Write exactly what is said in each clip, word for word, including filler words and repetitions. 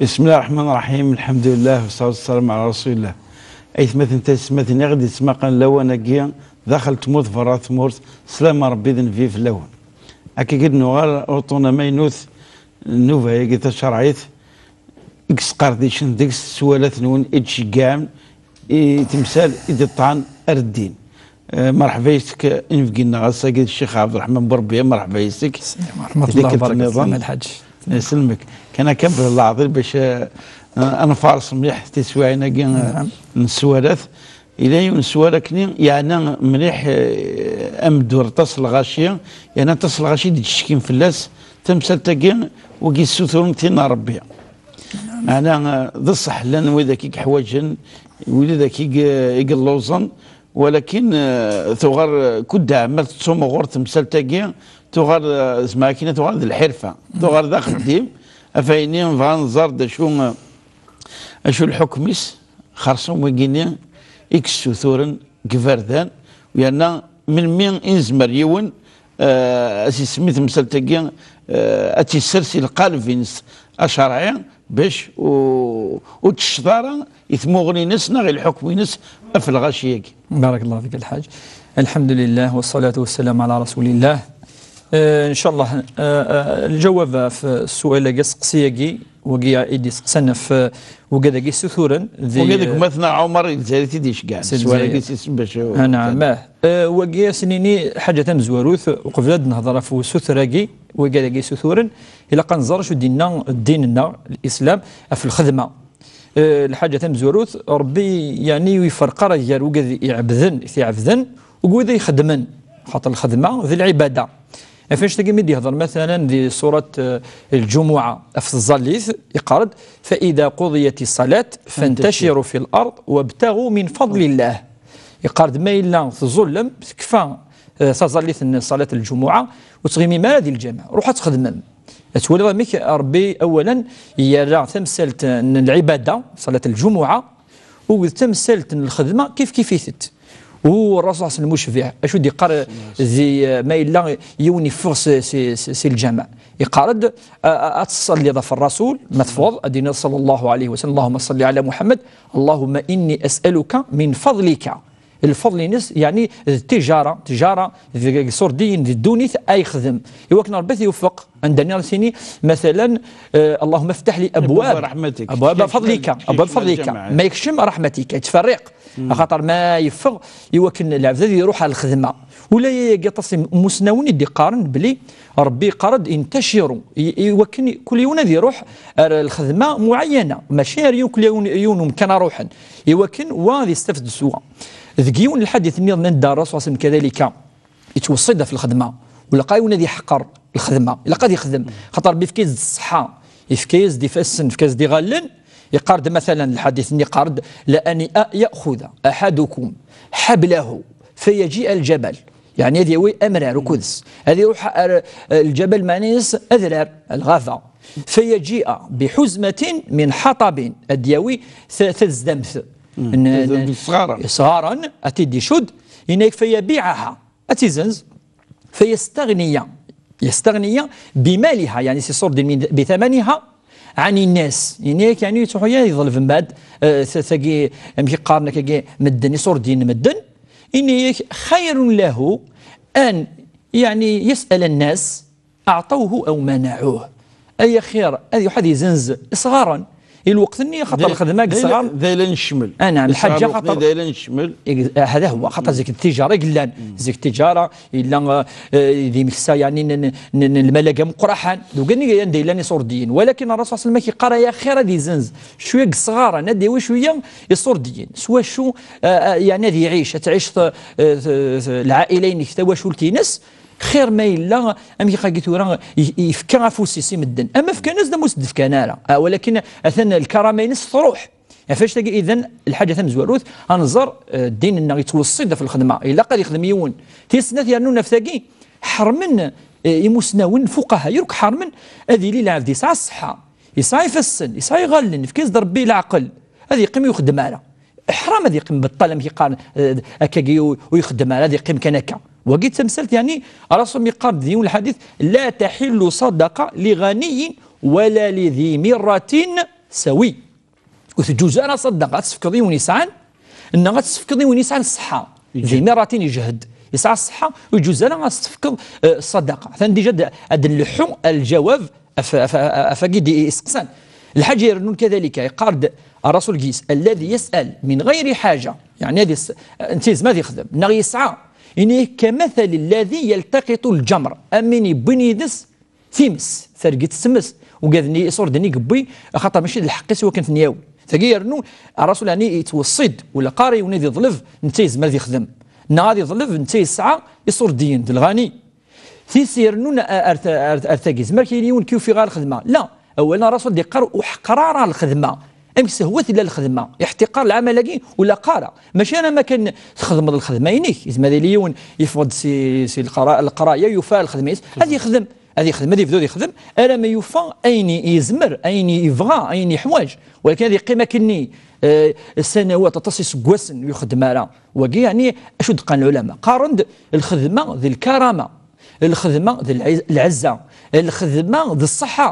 بسم الله الرحمن الرحيم. الحمد لله والصلاة والسلام على رسول الله. Aytmaten taysetmatin i ɣ-d-yettmaqan lawan-agi, daxel tmurt, berra tmurt, slam n Ṛebbi d nnbi fell-awen. Akka i d-nuɣal uṭṭun amaynut n nnuba-agi tacerɛit, i yesqerdicen deg-s sswalat-nwen i d-tceggɛem i temsal i d-iṭṭan ar ddin. Eh, merḥba yes-k, inebgi-nneɣ ass-agi d Ccix Ɛebderreḥman Burbiya, merḥba yes-k. Sslam ورحمة الله وبركاته. Sslam a Lḥaǧ. Iselmek. Kan akka belleɛ leɛḍil bac, eh, ad nfares mliḥ tiswiɛin-agi, eh, n sswalat. Yella yiwen n sswal akkenni, yeɛna mliḥ, eh, ameddur aṭas lɣaci, yeɛna aṭas lɣaci i d-yettcetkin fell-as tamsalt-agi, wigi yessuturen tin n Ṛebbi. Meɛna, eh, d ṣṣeḥ, llan widak i yeḥwaǧen, widak i ye-, i yelluẓen, walakin, eh, tuɣal, eh, kuddeɛ ma tettumɣur temsalt-agi, tuɣal, eh, zmeɛ akkenni tuɣal d lḥirfa, tuɣal d axeddim, af ayenni bɣa nẓer d acu, eh, acu lḥukm-is, xerṣum wigi-nni i yessuturen deg iberdan, yerna melmi i nezmer yiwen, eh, ad s-isemmi temsalt-agi, eh, ad tt-issers i lqaleb-ines acerɛi, bac u-, ur tecceḍ ara i tmuɣli-ines neɣ i lḥukm-ines ɣef lɣaci-agi. بارك الله فيك الحاج. الحمد لله والصلاة والسلام على رسول الله. Eh, ncallah, eh, eh, lǧawab ɣef sswal-agi, aseqsi-agi, wagi i d-iseqsan ɣef, eh, wigad-agi suturen di, wagi deg eh, umatna Ɛumar i Lezzayer i t-id-iceggɛen. Si Lezzayer. Sswal-agi s isem bac u-, Ah, naɛam, ah. Eh, wagi ad s-nini ḥaǧa tamezwarut, uqbel ad nehḍer ɣef usuter-agi, wigad-agi suturen, ilaq ad nẓer acu d-yenna ddin-nneɣ, Lislam, ɣef lxedma. Eh, lḥaǧa tamezwarut, Ṛebbi, yeɛni, ur iferreq ara gar wigad iɛebden, i t-iɛebden, d wid ixeddmen, xaṭer lxedma d lɛibada. Ɣef annect-agi mi d-yehder, matalan, di surat, eh, Lǧumuɛa, ɣef tẓallit, yeqqar-d: فإذا قضيت الصلاة فانتشروا في الأرض وابتغوا من فضل الله. Yeqqar-d, ma yella tẓullem, tekfa, eh, taẓallit n ṣalat Lǧumuɛa, ur ttɣimim ara di lǧameɛ, ruḥ ad txedmem. Ad twaliḍ amek Ṛebbi, awalan, yerra tamsalt n lɛibada, ṣalat Lǧumuɛa, u d tamsalt n lxedma kif kif-itent. U Ṛṛasul ṣṣallam ucbiɛ, acu d-yeqqar di, ma yella yiwen yeffeɣ si, si, si, si lǧameɛ, yeqqar-d, a, a, ad tṣalliḍ ɣef Ṛṛasul, ma teffɣeḍ, ad d-tiniḍ صلى الله عليه وسلم: اللهم صل على محمد، اللهم إني أسألك من فضلك. Lfeḍl-ines, yeɛni, d tijara, tijara deg, deg iṣurdiyen di ddunit ay yexdem. I wakken Ṛebbi ad t-iweffeq. Anda-nni ara tini, matalan, eh, اللهم افتح لي أبواب، أبواب رحمتك. أبواب فضلك، أبواب فضلك. Ma yekcem رحمتك, yettferriq. Axaṭer ma yeffeɣ, i wakken lɛebd ad iruḥ ɣer lxedma. Ula yagi aṭas n imusnawen i d-iqqaren belli Ṛebbi yeqqar-d: انتشروا. I, i wakken kul yiwen ad iruḥ ar lxedma muɛeyyana, mačči ar yiwen, kul yiwen, yiwen umkan ara ruḥen. I wakken wa ad yestafed s wa. Deg yiwen n lḥadit nniḍen anda Ṛṛasul ṣṣallam كذلك yettweṣṣi-d ɣef lxedma, u ilaq yiwen ad iḥqer lxedma, ilaq ad yexdem, xaṭer Ṛebbi yefka-yas-d ṣṣeḥḥa, yefka-yas-d ifassen, yefka-yas-d iɣallen, yeqqar-d, matalan, lḥadit-nni yeqqar-d: لأن يأخذ أحدكم حبله فيجيء الجبل. Yeɛni ad yawi amrar ukud-s, ad iruḥ ar, eh, lǧabal, meɛna-yas adrar, lɣaba. فيجيء بحزمة من حطب, ad d-yawi ta-, tazdamt n, n, n yesɣaren, ad t-id-icudd, yenna-yak: فيبيعها, ad tt-izenz, فيستغني, يستغني بمالها, yeɛni s iṣurdiyen, بثمنها عن الناس, yenna-yak, yeɛni, yettruḥu-ya yeḍleb mad, eh, ta-, tagi, amek i qqaren akkagi medden, iṣurdiyen n medden, yenna-yak: خير له أن, yeɛni, يسأل الناس أعطوه أو منعوه. Ay axir ad iruḥ ad izenz isɣaren. I lweqt-nni, xaṭer lxedma deg isɣaren d ayla n ccmel. Ah, naɛam, lḥaǧa, xaṭer d ayla n ccmel. هذا هو, xaṭer zik d tijara i yellan. Zik d tijara, yella, eh, d imeksa, yeɛni, n, n, n, n lmalaga meqqraḥan. D ugan i anda yellan iṣurdiyen. Walakin Ṛṛasul ṣṣallam yeqqar, ay axir ad izenz cwiya deg isɣaren, ad yawi cwiya iṣurdiyen. S wacu, eh, eh, yeɛni ad iɛic, ad tɛic t-, eh, t-, t-, lɛaila-inek, tawacult-ines, xir ma yella, amek i agi tura, i-, yefka afus-is i medden. Ama fkan-as-d, ama ur s-d-fkan ara. Ah, walakin atan lkarama-ines truḥ. Ɣef wannect-agi, idan, lḥaǧa tamezwarut, ad nẓer, eh, ddin-nneɣ yettweṣṣi-d ɣef lxedma. Ilaq ad yexdem yiwen. Tis snat, yernu ɣef tagi, ḥermen, eh, imusnawen, lfuqaha, yakk ḥermen ad yili lɛebd yesɛa ṣṣeḥḥa, yesɛa ifassen, yesɛa iɣallen, yefka-as-d Ṛebbi leɛqel, ad yeqqim ur ixeddem ara. Ḥram ad yeqqim beṭṭal, amek i qqaren, eh, akkagi ur, ur ixeddem ara, ad yeqqim kan akka. Wagi d tamsalt, yeɛni, Ṛṛasul yeqqar-d di yiwen lḥadit: لا تحل صدقة لغني ولا لذي مرة tsawi. Ur teǧǧuz ara ṣṣadaqa ad tefkeḍ i win yesɛan, neɣ ad tefkeḍ i win yesɛan ṣṣeḥḥa. Di miratin yejhed, yesɛa ṣṣeḥḥa, ur yeǧuz ara ad tefkeḍ, eh, ṣṣadaqa. Atan dija ad, ad nleḥḥu lǧawab af, af, af, af agi d-iseqsan. Lḥaǧa irennun kadalika, yeqqar-d Rasul gis, الذي يسأل من غير حاجة. Yeɛni ad is-, netta yezmer ad yexdem, neɣ yesɛa. Ini كمثل الذي يلتقط الجمر. Am win yewwin yid-s times, targit s tmes. Ugaden iṣurden i yewwi, axaṭer mačči d lḥeqq-is i wakken ten-yawi. Tagi yernu, Rasul ɛni yettweṣṣi-d, wala qqar i win ad iḍleb, netta yezmer ad yexdem. Neɣ ad iḍleb, netta yesɛa iṣurdiyen, d lɣani. Tis irennun a-, ar ta-, ar, ar tagi, zemmer kra yiwen ki ufiɣ ɣer lxedma. La, awalen Rasul d-iqqar uḥqer ara lxedma. Amek sehwa tella lxedma, iḥtiqar lɛamal-agi ula qqara. Mačči ara ma kan txedmeḍ lxedma-inek, yezmer ad yili yiwen yeffeɣ-d si, si lqra-, leqraya, yufa lxedma-is, ad yexdem, ad yexdem, ad yebdu ad yexdem, arama yufa ayen i yezmer, ayen i yebɣa, ayen yeḥwaǧ. Walakin ad yeqqim akkenni, eh, sanawat, aṭas iseggasen ur ixeddem ara. Wagi, yeɛni, acu d-qqaren lɛulama? Qqaren-d lxedma d lkarama, lxedma d lɛiz-, lɛezza, lxedma d ṣṣeḥḥa.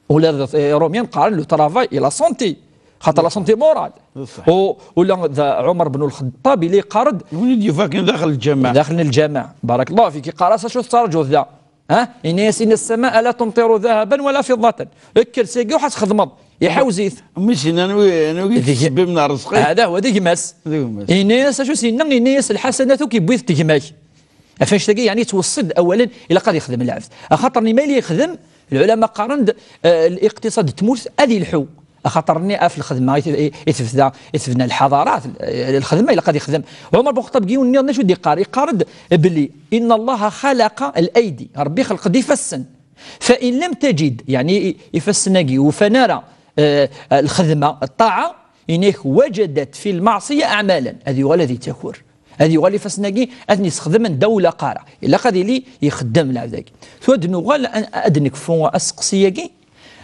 Ula d Iṛumyen qqaren le travail et la santé. Xaṭer la santé morale. D ṣṣeḥ. U, ula d Ɛumer ben Lxeṭṭab yella yeqqar-d. Win i d-yufa akken daxel lǧameɛ. Daxel lǧameɛ. Barakallahu fik. Yeqqar-as acu tettraǧuḍ da? Ha? Ini-as إن السماء لا تمطر ذهبا ولا فضة. Kker sagi uḥ ad txedmeḍ. Iḥawez-it. Mmi-s inna anwi, anwi d gma-s. Hada huwa d gma-s. D gma-s. Ini-as acu s-inna, ini-as lḥasanat akk yewwi-t gma-k. Ɣef annect-agi, yeɛni yettweṣṣi-d awalen, ilaq ad yexdem lɛebd. Axaṭer-nni ma yella yexdem, lɛulama qqaren-d, eh, liqtiṣad n tmurt ad yelḥu. Axaṭer-nni ɣef lxedma i t-, i, i tebda, i tebna lḥaḍarat, eh, lxedma ilaq ad yexdem. Ɛumer Buxeṭṭab deg yiwen nniḍen acu d-iqqar? Iqqar-d belli إن الله خلق الأيدي, Ṛebbi ixleq-d ifassen. فإن لم تجد, yeɛni i-, ifassen-agi ur ufan ara, eh, lxedma, ṭṭaɛa, Inek وجدت في المعصية أعمالا. Ad yuɣal ad yettaker. Ad yuɣal ifassen-agi ad ten-yessexdem anda ur ilaq ara. Ilaq ad yili ixeddem lɛebd-agi. Tura ad nuɣal ad, ad nekfu aseqsi-agi.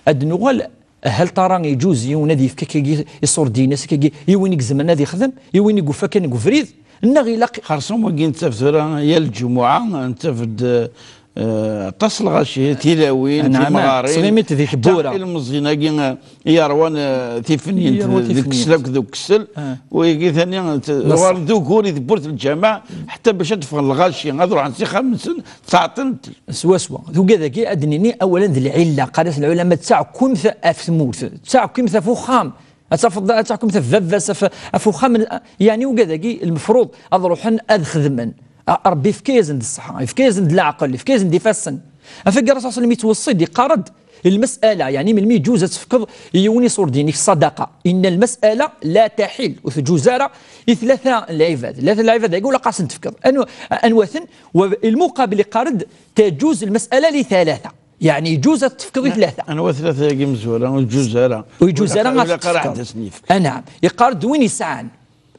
Ad nuɣal, hal tara yeǧuz yiwen ad yefk akkagi iṣurdiyen-is akkagi i win i izemren ad yexdem, i win i yufa kan deg ubrid, neɣ ilaq. Xerṣum wagi nettaf tura yal lǧumuɛa, nettaf-d, eh, aṭas lɣaci, tilawin, anɛam, timɣarin, ttɣimit di tewwura. Ilmeẓyen-agi, eh, i yerwan, eh, tifnin, yerwan d-, tifnin, deg ksel akked ukessel, ah, wigi tani, eh, d ṣṣeḥ. Uɣalen d ugur i tewwurt n lǧameɛ, ḥetta bac ad d-ffɣen lɣaci, ad ruḥen s ixxamen-nsen, ttɛeṭṭlen. Swaswa. Tugad-agi, ad d-nini awalen d lɛilla, qqaren-as lɛulama d taɛekkumt ɣef tmurt, d taɛekkumt ɣef uxxam. Ad tafeḍ, ad taḥkumt ɣef baba-s, ɣef, ɣef uxxam, yeɛni ugad-agi, lmefruḍ ad ruḥen ad xedmen. A-, Ṛebbi yefka-yasen-d ṣṣeḥḥa, yefka-yasen-d leɛqel, yefka-yasen-d ifassen. Ɣef wagi Ṛṛasul ṣalla Llahu ɛalayhi wa sallam yettweṣṣi-d, yeqqar-d, lmasala, yeɛni melmi yeǧuz ad tefkeḍ i yiwen iṣurdiyen-ik ṣṣadaqa. Inna lmasala la taḥil, ur teǧuz ara i tlata n lɛibad. Tlata n lɛibad-agi ur ilaq ad sen-tefkeḍ. Anwa-, anwa-ten? Wa-, lmuqabil yeqqar-d, teǧuz lmasala li talata. Yeɛni yeǧuz ad tefkeḍ i tlata. Anwa tlata-agi mezwura? Ur yeǧuz ara. Ur yeǧuz ara ad tefkeḍ. Ilaq ara ḥedd ad sen-yefk. Anɛam. Yeqqar-d win yesɛan,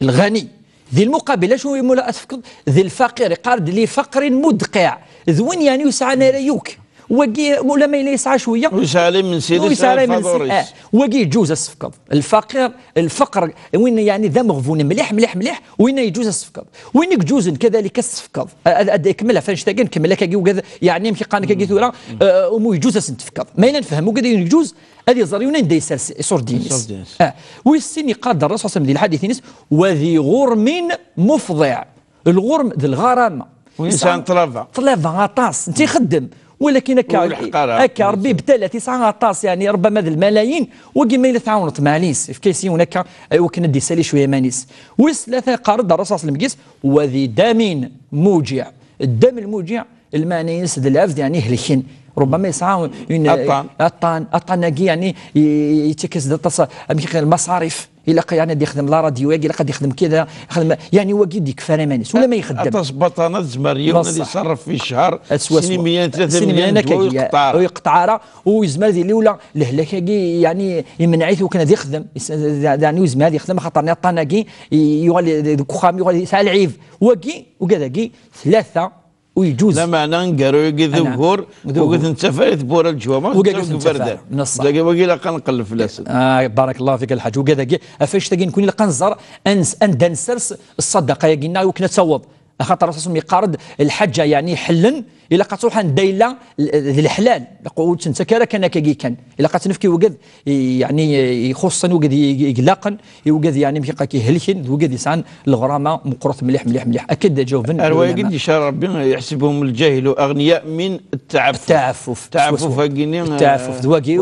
lɣani. Di lmuqabil, acu i mula ad tefkeḍ? D lfaqir, yeqqar-d li faqrin mudqiɛ. D win yeɛni ur yesɛan ara yakk. Wagi, ula ma yella yesɛa cwiya. Ur yesɛa ara imensi, ur yesɛa ara imensi. Ah, wagi yeǧuz ad s-tefkeḍ. Lfaqir, lfeqr, win yeɛni d ameɣbun mliḥ, mliḥ, mliḥ, win yeǧuz ad s-tefkeḍ. Win i yeǧuzen kadalik ad s-tefkeḍ. Ad, ad ikemmel ɣef annect-agi, nkemmel akkagi ugad, yeɛni amek iqqaren akkagi tura, eh, umu yeǧuz ad sen-tefkeḍ. Ma yella nefhem ugad ayen yeǧuz, ad iẓer yiwen anda yessers iṣurdiyen-is. Iṣurdiyen-is. Ah, wis sin yeqqar-d Ṛṛasul ṣalla Llahu ɛalayhi wa sallam di lḥadit-ines, وذي غرم مفضع. Lɣurm d lɣarama. Win yesɛan ṭṭlaba. Ṭṭlaba aṭas, netta ixeddem. Walakin akka, ur ilḥeq ara. Akka Ṛebbi ibtala-t, yesɛa aṭas, yeɛni, ṛebbama d lmalayin, wagi ma yella tɛawneḍ-t, maɛlis, efk-as yiwen akka, i wakken ad d-isali cwiya iman-is. Wis tlata, yeqqar-d Ṛṛasul ṣalla Llahu ɛalayhi wa sallam deg-s, وذي دم موجع. Ddam lmuǧiɛ, lmeɛna-ines d lɛebd, yeɛni, ihelken. Ṛebbama yesɛa une, aṭṭan. Aṭṭan, aṭṭan-agi, yeɛni, i-, i-, yettak-as-d aṭas, amek i lmaṣarif. Ilaq, yeɛni, ad yexdem la radio-agi, ilaq ad yexdem kida, yexdem, yeɛni, wagi d-yekfa ara iman-is, ula ma ixeddem. Aṭas baṭana tezmer yiwen ad iṣerref fi ccher, swaswa, sin imelyunen, tlata imelyunen, tlata imelyunen akka, ur yeqṭeɛ ara. Ur yezmer ad yili ula lehlak-agi, yeɛni, imneɛ-it wakken ad yexdem. Is-, yeɛni, ur yezmer ad yexdem, axaṭer-nni aṭṭan-agi, i-, yuɣal deg uxxam, yuɣal yesɛa lɛib. Wagi, ugad-agi, tlata, ur yeǧuz. Lameɛna aneggaru-agi d ugur, ur t-nettaf ara i tewwura n leǧwameɛ, ur t-nettaf deg iberdan. Dagi wagi ilaq ad nqelleb fell-asen. Ah, barakallahu fik a lḥaǧ. Ugad-agi, ɣef annect-agi nekni ilaq ad nẓer ans-, anda nessers ṣṣadaqa-agi-nneɣ i wakken ad taweḍ. Axaṭer Ṛṛasul yeqqar-d, lḥaǧa, yeɛni, ḥellen, Ilaq ad truḥ anda yella l-, d leḥlal. Ur tt-nettak ara kan akkagi kan. Ilaq ad tt-nefk i wigad, i, yeɛni, ixuṣṣen, wigad i, i, ilaqen, i wigad, yeɛni, mkiqa k-ihelken, d wigad yesɛan leɣrama meqqret mliḥ, mliḥ, mliḥ. Akka d-ǧawben. Ar wayagi d-icar Rebbi, يحسبهم الجاهل أغنياء من التعفف. Taɛfuf. Taɛfuf-agi-ni, taɛfuf, d wagi.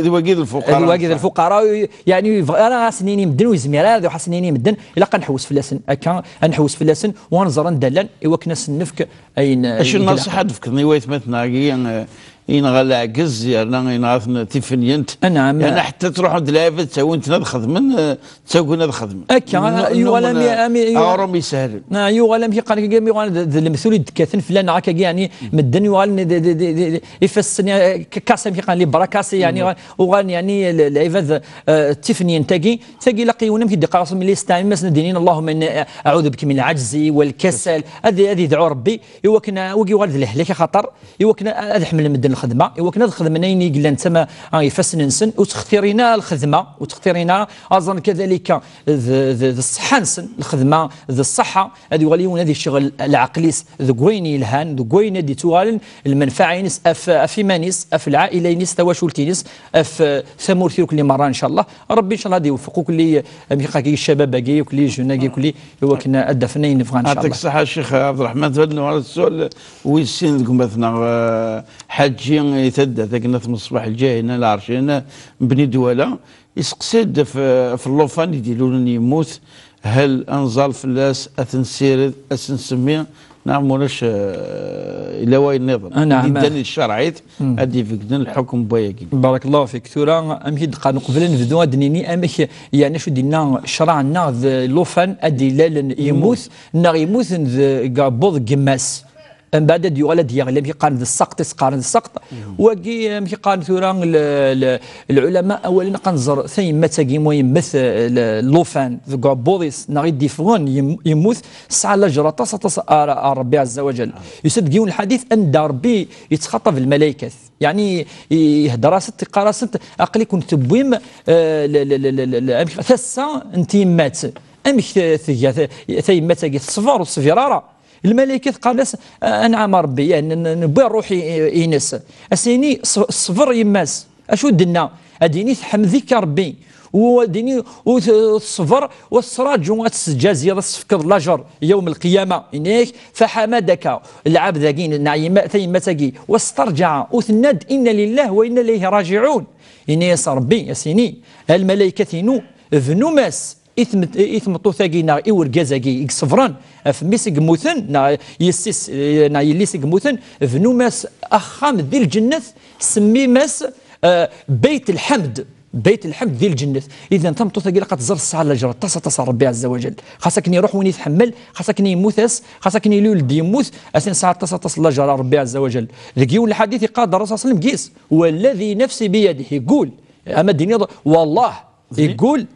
D wagi d lfuqara. D wagi d lfuqara, yeɛni, ur yebɣi ara ad sen-yini medden, ur yezmir ara ad iruḥ ad sen-yini medden, ilaq ad nḥewwes fell-asen akka, ad nḥewwes fell-asen, u ad nẓer anda llan, i wakken ad sen-nefk ayen, acu n nnṣiḥa d-tefkeḍ i waytmaten-agi, eh, yenɣa leɛgez, yerna yenɣa-ten tifinyent? Anɛam. Yerna ḥetta ttruḥun-d lɛibad, ttawin-ten ad xedmen, eh, ttagin ad xedmen. Akka, yuɣal am, am, aɣrum isehlen. Yuɣal amek iqqar, am yuɣal d, d lemtul i d-kkaten fell-aneɣ, akkagi, yeɛni, medden yuɣalen d, d, d, d, d ifassen, eh, k-, kas amek iqqar, les bras cassés, yeɛni, uɣalen, yeɛni, l-, lɛibad, eh, d tifinyent-agi. Tagi ilaq yiwen amek i d-iqqar Rasul, mi la yesteɛin, masen ad d-inin: "اللهم إني أعوذ بك من العجز والكسل." Ad, ad yedɛu Rebbi, i wakken, eh, wagi yuɣal d lehlak, axaṭer i wakken ad ḥemmlen medden lxedma, i wakken ad xedmen ayen i yellan d tama, ah, ifassen-nsen, ur ttxtirin ara lxedma, ur ttxtirin ara, ad ẓren kadalika d, d, d ṣṣeḥḥa-nsen, lxedma d ṣṣeḥḥa, ad yuɣal yiwen ad icɣel leɛqel-is deg wayen yelhan, deg wayen ad d-ittuɣalen lmenfaɛa-ines ɣef, ɣef iman-is, ɣef lɛaila-ines, tawacult-ines, ɣef, eh, tamurt irkelli merra, ncallah. Rebbi, ncallah, ad iweffeq ukelli, eh, amek iqqar, ccabab-agi, ukelli, jeune-agi, ukelli, i wakken ad d-afen ayen bɣan, ncallah. Yeɛṭik ṣṣeḥḥa, Ccix Ɛebderreḥman. Tura ad nuɣal s sswal wis sin deg umatneɣ, eh, Ḥaǧi i taddart akken At Meṣbaḥ Lǧahina Lɛercina n Bni Dwala, iseqsi-d ɣef, ɣef llufan i d-ilulen yemmut, hal ad nẓall fell-as, ad t-nessired, ad s-nsemmi, neɣ mulac, eh, yella wayen nniḍen? Anɛam. Ad d-iddan di tcerɛit, ad d-ibegden lḥukm n wayagi. Barakallahu fik. Tura, amek i d-qqaren, uqbel ad nebdu, ad d-nini amek, yeɛni, acu d-yenna ccṛeɛ-nneɣ d llufan ad d-ilalen yemmut, neɣ yemmut deg uɛebbuḍ n yemma-s. Mbeɛd ad d-yuɣal ad d-yeɣli, amek i qqaren, d sseqṭ, i s-qqaren d sseqṭ. Wagi, amek i qqaren tura l-, l-, lɛulama, awalen, ad nẓer tayemmat-agi, ma yemmet, eh, l-, llufan deg uɛebbuḍ-is, neɣ i d-iffɣen, yem-, yemmut, tesɛa lajer aṭas, aṭas ar, ar Rebbi Ɛezza wa Jal. Yusa-d deg yiwen lḥadit anda Rebbi yettxaṭab lmalaykat. Yeɛni, i-, ihedder-asent, iqqar-asent: "Aql-iken tewwim, eh, l-, l-, amek, tasa n tyemmat. Amek t-, tga t-, tayemmat-agi? Teṣber, ur teṣbir ara?" Lmalaykat qqaren-as: "A-, anɛam a Rebbi, eh, n-, n-, newwi ṛṛuḥ i-, i-, ines." As-yini: "Ṣ-, ṣber yemma-s." Acu d-tenna? Ad d-yini: "Tḥemd-ik a Rebbi." U ad d-yini: "U t-, teṣber, u tettṛaǧu ad tesǧaziḍ, ad s-tefkeḍ lajer yawm lqiyama." Yenna-yak: "Faḥamadaka", lɛebd-agi, neɣ yemma-, tayemmat-agi, "wastarǧaɛa", u tenna-d: "Inna lillahi wa inna ilayhi raǧiɛun." Yenna-yas Rebbi, as-yini: "A lmalaykat-inu, bnum-as i tmet-, i tmeṭṭut-agi neɣ i urgaz-agi i iṣebren ɣef mmi-s i yemmuten, neɣ yessi-s, neɣ yelli-s i yemmuten, bnum-as axxam di lǧennet, semmim-as, eh, Beyt Lḥemd, Beyt Lḥemd di lǧennet." Idan, tameṭṭut-agi ilaq ad tẓer tesɛa lajer aṭas, aṭas ar Rebbi Ɛezza wa Jal. Xas akken iruḥ win i tḥemmel, xas akken yemmut-as, xas akken ilul-d yemmut, aten tesɛa aṭas, aṭas n lajer ar Rebbi Ɛezza wa Jal. Deg yiwen lḥadit iqqar-d Ṛṛasul ṣalla Llahu ɛalayhi wa sallam, gis: "Walladhi nafsi biyadih", iggul, ama d-tiniḍ: "Wallah", iggul,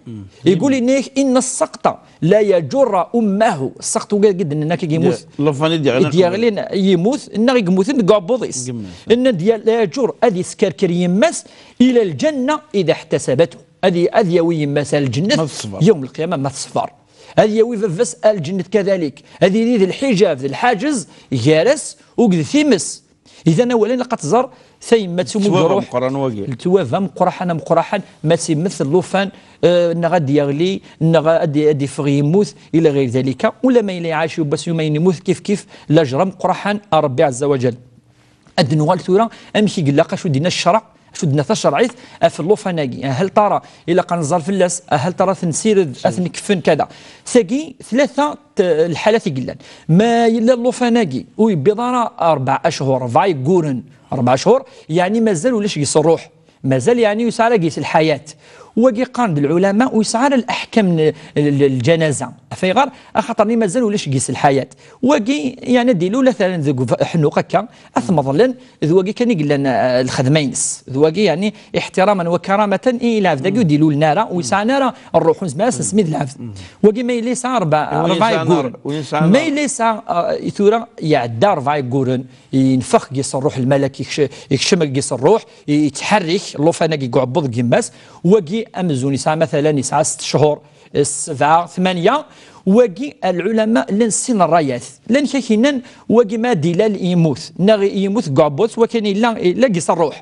iggul, yenna-yak: "Inna sseqṭa la yajurru ummahu." Sseqṭ, wagi i d-nenna akka, yemmut. Llufan i d-yeɣlin, i d-yeɣlin, yemmut, neɣ i yemmuten deg uɛebbuḍ-is. Yenna-d: "La yajur", ad yeskerker yemma-s, "ila lǧanna ida ḥtasabathu." Ad y-, ad yawi yemma-s ar lǧennet, ma teṣber, yawm lqiyama, ma teṣber. Ad yawi baba-s ar lǧennet kadalik. Ad yili d lḥijab, d lḥaǧez, gar-as akked times. Idan, awalen, ilaq ad tẓer tayemmat-s umi d-iruḥ. Ttwab ameqqran wagi. Ttwab ameqqraḥan, ameqqraḥan, ma tt-immet llufan, eh, neɣ ad d-yeɣli, neɣ ad d-, ad d-iffeɣ yemmut, ila ɣir dalika. Ula ma yella iɛac yiwwas, yuma yemmut, kif kif, lajer ameqqraḥan a Rebbi Ɛezza wa Jal. Ad d-nuɣal tura amek i yella, acu d-yenna ccreɛ, acu d-tenna tacerɛit ɣef llufan-agi. Hal tara ilaq ad nẓer fell-as, hal tara ad t-nessired, ad t-nekfen, kada. Tagi, tlata t-, lḥalat i yellan. Ma yella llufan-agi ur yewwiḍ ara rebɛa achuṛ, rebɛa yegguren, rebɛa achuṛ, yeɛni mazal ulac deg-s ṛṛuḥ. Mazal, yeɛni, ur yesɛi ara deg-s lḥayat. Wagi qqaren-d lɛulama ur yesɛi ara leḥkam n l-, l-, lǧanaza. Ɣef ayɣer? Axaṭer-nni mazal ulac deg-s lḥayat. Wagi, yeɛni, ad d-ilul, ad t-rren deg uv-, ḥennuq akka, ad t-meḍlen, d wagi kan i yellan, eh, lxedma-ines. D wagi, yeɛni, iḥtiraman wa karamatan i lɛebd-agi ur d-ilulen ara, ur yesɛan ara ṛṛuḥ, ur nezmir ara ad s-nsemmi d lɛebd. Wagi ma yella yesɛa rebɛa, rebɛa yegguren. Ma yella yesɛa, eh, tura iɛedda rebɛa yegguren, yenfex deg-s ṛṛuḥ, lmalak ikc-, ikcem deg-s ṛṛuḥ, yettḥerrik llufan-agi deg uɛebbuḍ n yemma-s. Wagi amzun yesɛa, matalan, yesɛa sett cchur, sebɛa, tmanya, Wagi, lɛulama llan sin rrayat. Llan kra k-yennan, wagi ma ad ilal yemmut, neɣ yemmut deg uɛebbuḍ, wakan yella, yella deg-s rruḥ.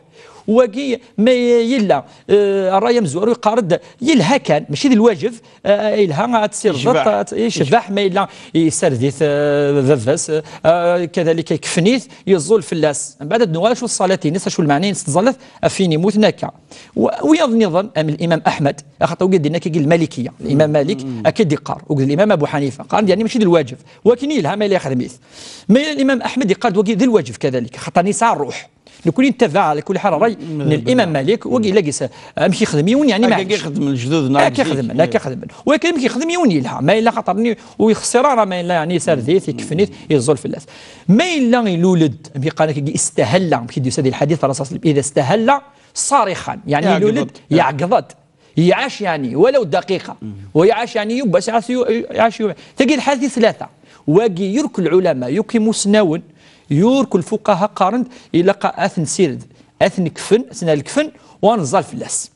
Wagi ma yella, eh, rray amezwaru yeqqar-d, yelha kan, mačči d lwajeb, eh, yelha ad tsirdeḍ, yecbeḥ. Ad, yecbeḥ, ma yella yessard-it, eh, baba-s, eh, kadalik ikfen-it, yeẓẓul fell-as. Mbeɛd ad d-nuɣal acu ṣṣalat-ines, acu lmeɛna-ines tẓallat, ɣef win yemmuten akka. Wa-, wiyaḍ nniḍen, am l'imam Ahmed, axaṭer wigi d-yenna akka lmalikiya, l'imam Malik, akka i d-iqqar, wigi d l'imam Abu Ḥanifa, qqaren-d, yeɛni, mačči d lwajeb. Wakin yelha ma yella yexdem-it. Ma yella l'imam Ahmed yeqqar-d wagi d lwajeb kadalik, axaṭer yesɛa rruḥ. Nekkni nettabaɛ, ɛla kulli ḥal, rray n l'imam Malik, wagi yella deg-s, amek yexdem yiwen, yeɛni, akka maɛlic. Akka i xedmen lejdud-nneɣ. Akka i xedmen, akka i xedmen. Wakin amek yexdem yiwen yelha, ma yella xaṭer-nni ur yexṣir ara, ma yella, yeɛni, yessard-it, ikfen-it, yeẓẓul fell-as. Ma yella ilul-d, amek i qqaren akka, istahalla, amek i d-yusa di lḥadit n Rasul, ida stahalla, ṣarixan, yeɛni, ilul-d, yeɛgeḍ-d. Yeɛgeḍ-d. Iɛac, yeɛni, walaw daqiqa. Wa iɛac, yeɛni, yiwwas iɛac yu-, iɛac yu-, tagi d lḥalat i tlata. Wagi, yurk lɛulama, yurk imusnawen, yurk lfuqaha qqaren-d, ilaq ad t-nsired, ad t-nekfen, ad t-nekfen, u ad neẓẓal fell-as.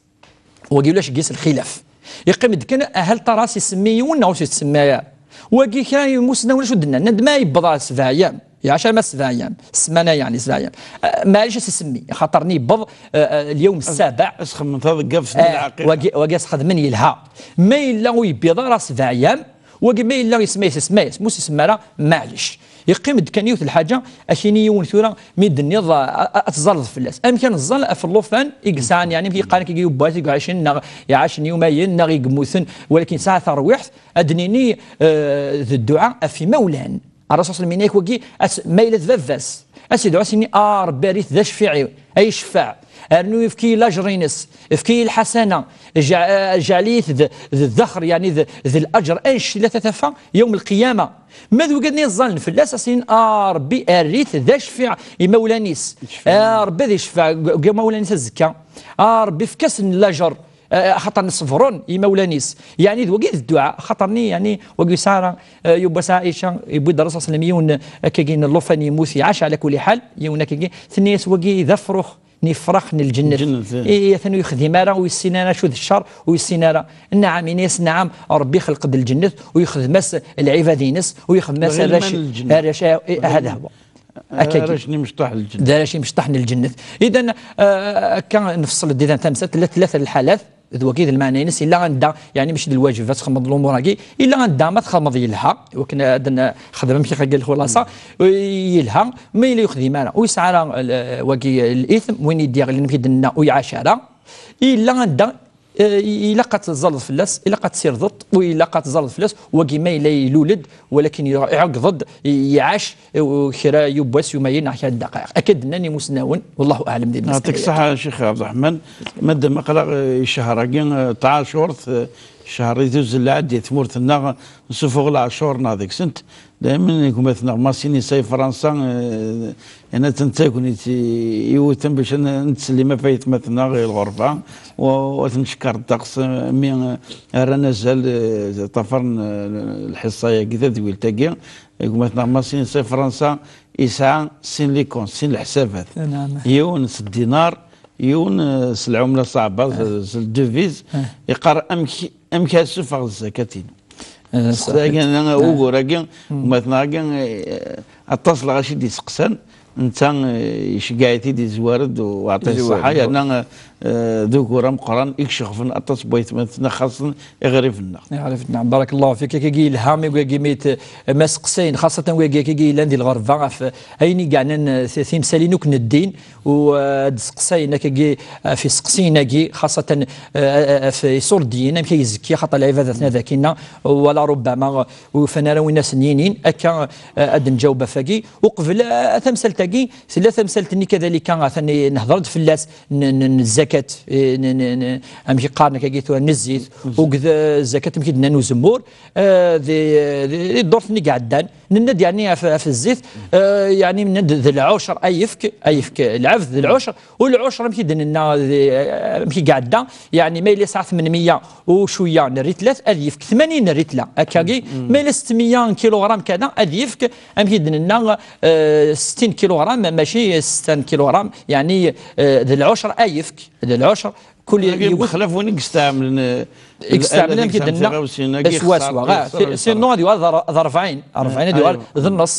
Wagi ulac deg-s lxilaf. Yeqqim-d kan, ahal Ṭaras isemmi yiwen neɣ ur s-isemmi ara. Wagi kra n imusnawen acu d-nnan? Nnan-d ma yewweḍ ɣer sebɛa ayyam, iɛac arma sebɛa ayyam, ssmana, yeɛni, sebɛa ayyam. Ah, maɛlic, ad s-isemmi, axaṭer-nni yewweḍ, ah, ah, lyawm ssabeɛ. Ad s-xedmen taḍeggaft n lɛaqiqa. Wagi, wagi ad s-xedmen yelha. Ma yella ur yewwiḍ ara sebɛa ayyam, wagi ma yella isemma-yas, isemma-yas, ma ur s-isemmi ara, maɛlic. Yeqqim-d kan yiwet lḥaǧa, ad k-yini yiwen tura, mi d-tenniḍ, a, a, ad tẓalleḍ fell-as. Amek ad neẓẓal ɣef llufan i yesɛan, yeɛni, amek i qqaren akka, i yewwas, i iɛacen, neɣ iɛacen yumayen, neɣ i yemmuten, walakin yesɛa tarwiḥt, ad d-nini, eh, d dduɛa ɣef imawlan. Ṛṛasul ṣalla Llahu ɛalayhi wa sallam yenna-yak wagi, as-, ma yella d baba-s, ad s-idɛu, ad s-yini, a Ṛebbi, err-it d acfiɛ-iw, ay ccfaɛ, rnu efk-iyi lajer-ines, efk-iyi lḥasana, jɛ-, eh, jɛel-iyi-t d, d ddaxer, yeɛni d, d lajer, annect-ila tatafa, yawm lqiyama. Ma d wigad-nni yeẓẓallen fell-as, ad s-inin, a Ṛebbi, err-it d acfiɛ imawlan-is. A Ṛebbi, ad icfeɛ deg, deg imawlan-is azekka. A Ṛebbi, efk-asen lajer, eh, axaṭer ṣebren imawlan-is. Yeɛni d wagi d dduɛa, axaṭer-nni, yeɛni, wagi yesɛa ara, eh, yewwas Ɛica, yewwi-d Ṛṛasul ṣalla Llahu ɛalayhi wa sallam yiwen, eh, akkagi n llufan, yemmut, iɛac ɛla kulli ḥal, yiwen akkagi, tenna-yas wagi d afrux n yifrax n lǧennet. Lǧennet, eh. I, atan ur yexdim ara, ur yessin ara acu d ccer, ur yessin ara. Nɛam, yenna-yas nɛam, Ṛebbi ixleq-d lǧennet, u yexdem-as lɛibad-ines, u yexdem-as arrac, arrac, eh, eh, hada huwa. Akkagi. Arrac n imecṭaḥ n lǧennet. D arrac n imecṭaḥ n lǧennet. Idan, eh, akka nefṣel-d idan tamsalt, tella tlata n lḥalat, d wagi d lmeɛna-ines, illa anda, yeɛni mačči d lwajeb ad txedmeḍ lumuṛ-agi, illa anda ma txedmeḍ yelha, iwakken ad nexdem amek i lxulaṣa, yelha, ma yella ur yexdim ara, ur yesɛi ara, eh, wagi, l-ithm, win i d-yeɣlin, amek i d-nenna, ur iɛac ara, illa anda, eh, ilaq ad teẓẓalleḍ fell-as, ilaq ad tsirdeḍ, u ilaq ad teẓẓalleḍ fell-as, wagi ma yella ilul-d, walakin iɛeggeḍ-d, iɛac, eh, kra yiwwas yumayen neɣ kra n ddqayeq. Akka d-nnan imusnawen, wallahu aɛlam di. Yeɛṭik ṣṣeḥḥa, Ccix Ɛebderreḥman. Madam aql-aɣ, eh, i ccher-agi, eh, tɛacurt, eh, ccher i tuzzel lɛaddi tmurt-nneɣ, nsufuɣ lɛacur-nneɣ deg-sent. Daymen gma-tneɣ Masinisa i Fransa, eh, yenna-tt d tagnit i, iwten bac ad n-, nettsellim ɣef aytmaten-nneɣ i lɣerba, u, u ad ten-ncekker ddeqs, eh, mi, eh, rran azal, eh, ṭṭafaren, eh, lḥiṣṣa-yagi, tadwilt-agi. Gma-tneɣ Masinisa i Fransa yesɛa sin les comptes, sin leḥsabat. Yiwen s ddinar, yiwen, eh, s lɛumla ṣṣeɛba, s, s le devise. Yeqqar amek, amek ara ssufɣeɣ zzakat-inu. Eh, seqsa-agi, ugur-agi, gma-tneɣ-agi, eh, aṭas lɣaci i d-iseqsan, netta, eh, iceggeɛ-it-id, izwar-d, u yeɛṭi ṣṣeḥḥa, yerna, eh, d ugur ameqqran i icexfen aṭas n waytmaten-nneɣ, xaṣṣa iɣriben-nneɣ. Iɣriben-nneɣ. Barakallahu fik, akkagi yelha, mi wagi mi t-, ma seqsayen, xaṣṣa wagi akkagi yellan di lɣerba, ɣef ayen i yeɛnan, eh, timsalin akk n ddin, u, eh, ad d-seqsayen akkagi, eh, ɣef iseqsiyen-agi, xaṣṣa, eh, eh, ɣef iṣurdiyen, amek ay izekki, xaṭer lɛibadat-nni ad akinna, wala rubbama, eh, ur ufan ara win asen-yinin, akka, eh, ad d-nǧaweb ɣef wagi. Uqbel, eh, tamsalt-agi, tella tamsalt-nni kadalika, atan nehder-d fell-as, n, n, n zzakat, eh, n, n, n, amek i qqaren akkagi tura, n zzit, u deg, eh, zzakat, amek i d-nnan, uzemmur, eh, di, di, di ddurt-nni iɛeddan, nenna-d, yeɛni, ɣef, ɣef zzit, eh, yeɛni, nenna-d d lɛucr ay yefk, ay yefk lɛebd d lɛucr, u lɛucr, amek i d-nenna, di, eh, amek i iɛedda, yeɛni, ma yella yesɛa tmenmiya u cwiya n rritla, ad yefk tmanyin n rritla, akkagi, ma yella setmiya n kiluɣram kada, ad yefk, amek i d-nenna, eh, settin kiluɣram, mačči setta n kiluɣram, yeɛni, eh, d lɛucr ay yefk, d lɛucr, Kul yiwen bexlaf win i yestɛemlen, eh, yestɛemlen amek i d-nenna, swaswa. Sinon ad yuɣal d rebɛin, rebɛin ad yuɣal d nneṣ.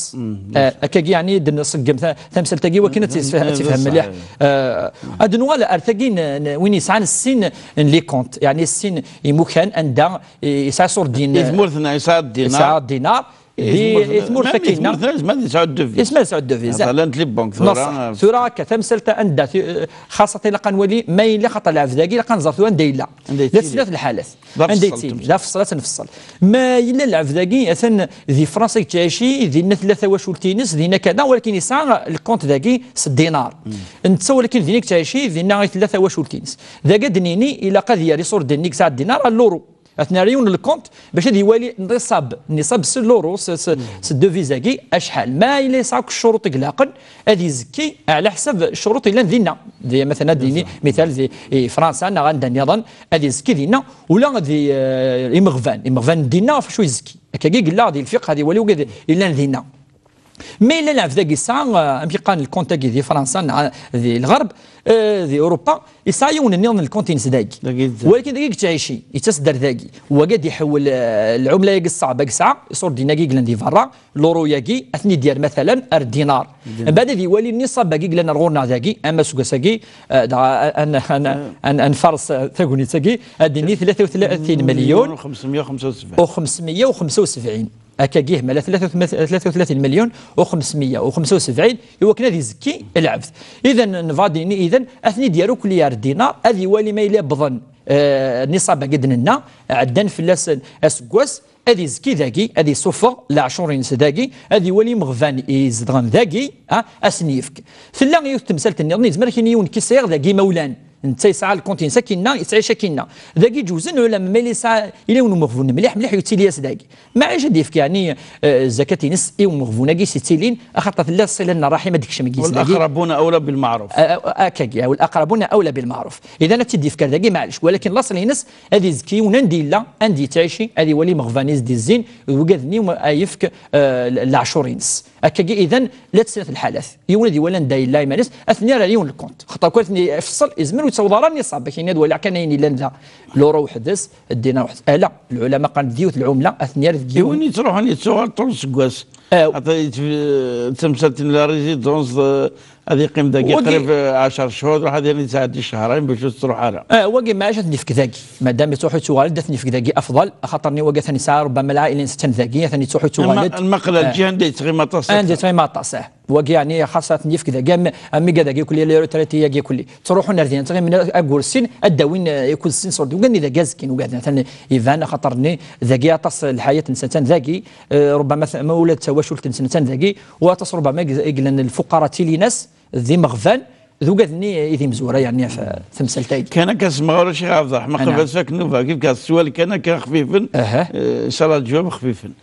Akkagi yeɛni d-nṣeggem tamsalt-agi wakken ad tifhem mliḥ. Ad nuɣal ar tagi n win yesɛan sin n les comptes, yeɛni sin imukan anda yesɛa ṣurdin. I tmurt-nneɣ yesɛa ddinar. Yesɛa ddinar. Di tmurt akkin-a. Yesma ad yesɛu deviz. Yesma ad yesɛu deviz. Llant les banques tura. Tura akka, tamsalt anda, xaṣṣa ilaq ad nwali ma yella, xaṭer lɛebd-agi ilaq ad nẓer tura anda yella. La teslat lḥalat. Anda yettili, d afṣel, ad t-nfeṣṣel. Ma yella lɛebd-agi, atan di Fransa yettɛici, dinna tella tawacult-ines, dinna kada, walakin yesɛa lkunt dagi s ddinar. Netta walakin dinna yettɛici, dinna i tella tawacult-ines. Dagi ad d-nini, ilaq ad yerr iṣurden-nni yesɛa ddinar ar l'euro. Ad t-nerr yiwen n lkunt bac ad iwali nniṣab, nniṣab s l'euro, s, s, s deviz-agi, acḥal. Ma yella yesɛa akk ccuruṭ i ilaqen, ad izekki ɛla ḥsab ccuruṭ yellan dinna. Di, matala, ad d-nini, mital, di, i Fransa neɣ anda nniḍen, ad izekki dinna. Ula di, eh, imeɣban, imeɣban dinna ɣef wacu izekki. Akkagi yella di lfiqh, ad iwali wigad yellan dinna. Ma yella lɛebd-agi yesɛa, eh, amek i qqaren lkunt-agi di Fransa, neɣ di lɣerb, eh, di Urupa, yesɛa yiwen nniḍen lkunt-ines dagi. Walakin dagi yettɛici, yettas-d ar dagi. Wagi ad iḥewwel, eh, lɛumla-agi ṣṣeɛba i yesɛa, iṣurdiyen-agi yellan di berra, l'euro-agi, ad ten-id-yerr matalan ar ddinar. Mbeɛd ad iwali nniṣab-agi yellan ar ɣur-neɣ dagi, ama aseggas-agi, eh, dɣa ad, ad, ad, ad, ad nfares, eh, tagnit-agi, ad d-nini tlata u tlatin melyun u xemsmeyya u xemsa u sebɛin. Akkagi, mala tlata u tlatin melyun u xemsmeyya u xemsa u sebɛin, i wakken ad izekki lɛebd. Idan, nebɣa ad d-nini, idan, ad ten-id-yerr akk ar ddinar, ad iwali ma yella wwḍen, eh, nniṣab-agi d-nenna, ɛeddan fell-asen aseggas, ad izekki dagi, ad isuffeɣ leɛcur-ines dagi, ad iwali imeɣban izedɣen dagi, ah, ad sen-yefk. Tella yiwet temsalt nniḍen, yezmer ad k-yini yiwen kisiɣ dagi imawlan. Netta yesɛa lkunt-ines akkinna, yettɛic akkinna. Dagi ǧewzen lɛulama, ma yella yesɛa, yella yiwen umeɣbun mliḥ, mliḥ yettili-as dagi. Maɛlic ad d-yefk, yeɛni, eh, zzakat-ines i umeɣbun-agi s-yettilin, axaṭer tella ṣṣila n ṛṛaḥim ad d-tekcem deg-s dagi. والأقربون أولى بالمعروف. Eh, eh, akkagi, والأقربون أولى بالمعروف. Idan ad tt-id-yefk ar dagi, maɛlic. Walakin laṣel-ines ad izekki yiwen anda yella, anda yettɛici, ad iwali imeɣban-is d-izzin, d wigad-nni ad yefk, eh, leɛcur-ines. Akkagi, idan, la teslat lḥalat. Yiwen ad iwali anda yella iman-is, ad ten-yerr ar yiwen lkunt. Xaṭer kul ad ten-ifeṣṣel, izmer ur yettaweḍ ara nniṣab. Akken ad waliɣ kan ayen yellan da, l'euro weḥd-s, ddinar weḥd-s. Ala, lɛulama qqaren-d d yiwet lɛumla, ad ten-yerr deg yiwen. I win yettruḥun yettuɣal ṭul seg wass. Aw. Ata yet-, tamsalt n la résidence, eh, ad yeqqim dagi qrib, eh, ɛecṛa cchur, ruḥ ad yerni yesɛeddi cehṛayen bac ur tettruḥ ara. Eh, wagi maɛlic ad ten-yefk dagi. Madam yettruḥ yettuɣal-d, ad ten-yefk dagi afḍal, axaṭer-nni wagi atan yesɛa ṛubbama lɛaila-ines attan dagi, atan yettruḥ yettuɣal-d. Lma-, lmaqla lǧiha anda yettɣima aṭas. Anda yettɣima aṭas, eh. Wagi, yeɛni, xas ad ten-yefk dagi, am, am igad-agi kulli, les retraités-agi kulli. Ttruḥun ar din, ttɣimin ayyur sin, ad d-awin, eh, ikud sin ṣṣurd. Ugan-nni dagi azekkin, ugaden, atan iban, axaṭer-nni dagi aṭas lḥayat-nsen attan dagi, eh, ṛubbama t-, ma ula d tawacult-nsen attan dagi, u aṭas ṛubbama i g-, i yellan lfuqara ttilin-as, d imeɣban, d ugad-nni i d imezwura, yeɛni, ɣef temsalt-agi. Kan akka semɣer Ccix Ɛebderreḥman, qbel ad tfak nnuba, kif kan s sswal kan akka xfifen, eh, inshallah, lǧawab xfifen.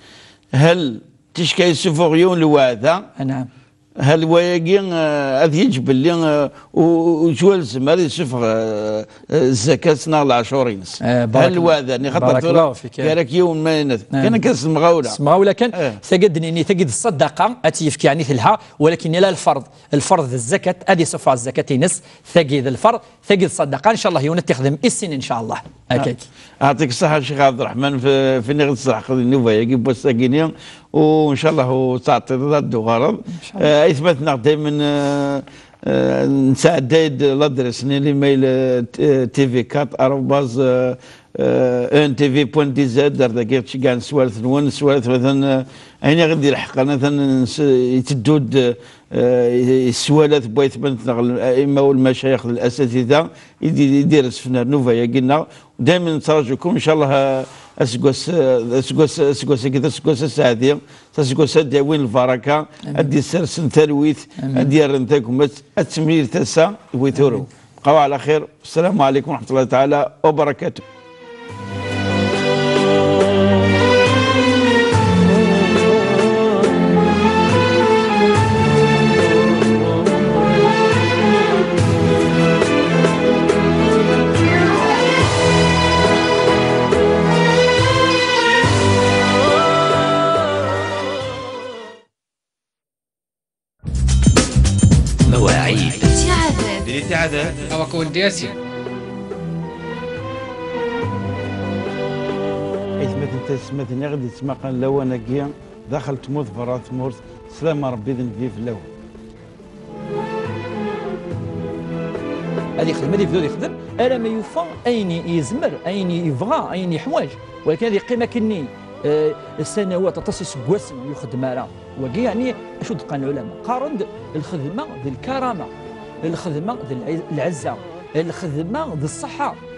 Hal ticka yessufuɣ yiwen lweɛda? Anɛam. Hal wayagi, eh, ad yeǧǧ belli, eh, u-, u-, ur yettwalzem ara yessufeɣ, eh, eh, zzakat neɣ leɛcur-ines? Eh, hal lweɛda-nni, xaṭer tura gar-ak yiwen ma yenna-t. Kan akka s lemɣawla. S lemɣawla kan, tagi ad d-nini, tagi d ṣṣadaqa, ad tt-yefk, yeɛni telha, walakin ila lferḍ. Lferḍ d zzakat, ad yessufeɣ zzakat-ines, tagi d lferḍ, tagi d ṣṣadaqa, ncallah yiwen ad t-ixdem i sin, ncallah. Akka. Ɛṭik ṣṣeḥḥa, Ccix Ɛebderreḥman, f-, fini ɣ-d tesleḥqeḍ i nnuba-agi n wass-agi-ni, u ncallah ur teɛṭileḍ ad d-tuɣaleḍ. Ncallah. Eh, aytma-tneɣ daymen, eh, eh, nesɛedday-d ladres-nni, l'email, eh, t-, eh, T V quatre arobase, eh, eh, E N T V point D Z, ar dagi ttceggiɛen sswalat-nwen, sswalat, atan, eh, ayen i ɣ-d-ileḥqen, atan, eh, yetteddu-d, eh, i, i sswalat n waytma-tneɣ, l-, aima u lmacayix d lasatida, i d-, i d-irezfen ar nnuba-agi-nneɣ. Daymen nettraǧukum, ncallah, eh, aseggas, eh, aseggas, aseggas-agi d aseggas aseɛdi, d aseggas ad d-yawin lbaraka, ad d-yessersen talwit, ad d-yerren tagmat, ad temlil tasa i wi turew. Bqaw ɛla xir. Ssalamu ɛlaykum wa raḥmatullahi taɛala wa barakatuh. مواعيد. الابتعادات. الابتعادات. توكل دياسي. Tayessetmatin i ɣ-d-yettmaqan lawan-agi daxel tmurt, berra tmurt, sslam n Rebbi d nnbi fell-awen. Ad yexdem, ad yebdu ad yexdem, alamma yufa ayen i yezmer, ayen i yebɣa, ayen yeḥwaǧ. Walakin ad yeqqim akkenni, eh, sanawat, aṭas iseggasen ur yexdem ara. Wagi, yeɛni, acu d-qqaren lɛulama? Qqaren-d lxedma d lkarama, lxedma d lɛi-, lɛezza, lxedma d ṣṣeḥḥa.